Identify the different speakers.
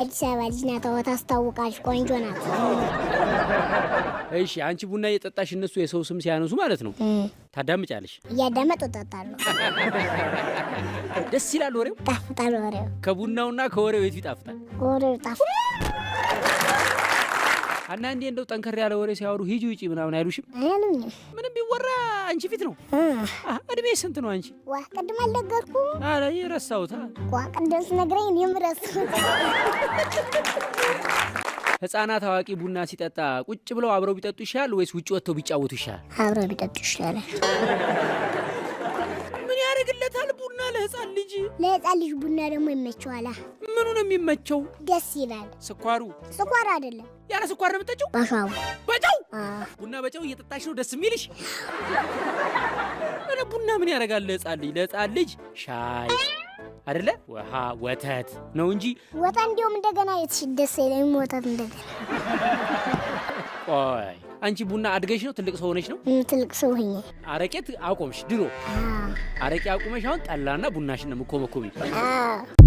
Speaker 1: አዲስ አበባ ልጅ ናት። አዎ ታስታውቃለች። ቆንጆ ናት።
Speaker 2: እሺ፣ አንቺ ቡና እየጠጣሽ እነሱ የሰው ስም ሲያነሱ ማለት ነው ታዳምጫለሽ?
Speaker 1: እያዳመጡ እጠጣለሁ።
Speaker 2: ደስ ይላል ወሬው።
Speaker 1: ጣፍጣል ወሬው።
Speaker 2: ከቡናውና ከወሬው የቱ ይጣፍጣል?
Speaker 1: ወሬው ጣፍጣል።
Speaker 2: አንዳንዴ እንደው ጠንከር ያለ ወሬ ሲያወሩ ሂጂ ውጪ ምናምን አይሉሽም?
Speaker 1: አይሉኝም።
Speaker 2: ምንም ቢወራ አንቺ ፊት ነው። እድሜ ስንት ነው አንቺ?
Speaker 1: ዋ ቅድም አልነገርኩም?
Speaker 2: ኧረ ረሳሁት።
Speaker 1: ዋ ቅድም ስነግረኝ እኔም ረሳሁት።
Speaker 2: ህፃናት አዋቂ ቡና ሲጠጣ ቁጭ ብለው አብረው ቢጠጡ ይሻላል ወይስ ውጭ ወጥተው ቢጫወቱ ይሻላል?
Speaker 1: አብረው ቢጠጡ ይሻላል።
Speaker 2: ምን ያደርግለታል ቡና ለህፃን ልጅ?
Speaker 1: ለህፃን ልጅ ቡና ደግሞ ይመቸዋላ።
Speaker 2: ምኑ ነው የሚመቸው?
Speaker 1: ደስ ይላል።
Speaker 2: ስኳሩ?
Speaker 1: ስኳር አይደለም።
Speaker 2: ያለ ስኳር ነው የምጠጪው?
Speaker 1: በሻው።
Speaker 2: በጨው? ቡና በጨው እየጠጣሽ ነው ደስ የሚልሽ? ኧረ ቡና ምን ያደርጋል ለህፃን ልጅ? ለህፃን ልጅ ሻይ አይደለ ውሃ ወተት ነው እንጂ።
Speaker 1: ወተት እንዲሁም እንደገና ደስ አይለኝም ወተት እንደገና።
Speaker 2: ቆይ አንቺ ቡና አድገሽ ነው ትልቅ ሰው ሆነሽ ነው?
Speaker 1: ትልቅ ሰው ሆኜ።
Speaker 2: አረቄት አቆምሽ ድሮ? አረቄ አቁመሽ አሁን ጠላና ቡናሽን ነው የምትኮመኮሚው?
Speaker 1: አዎ።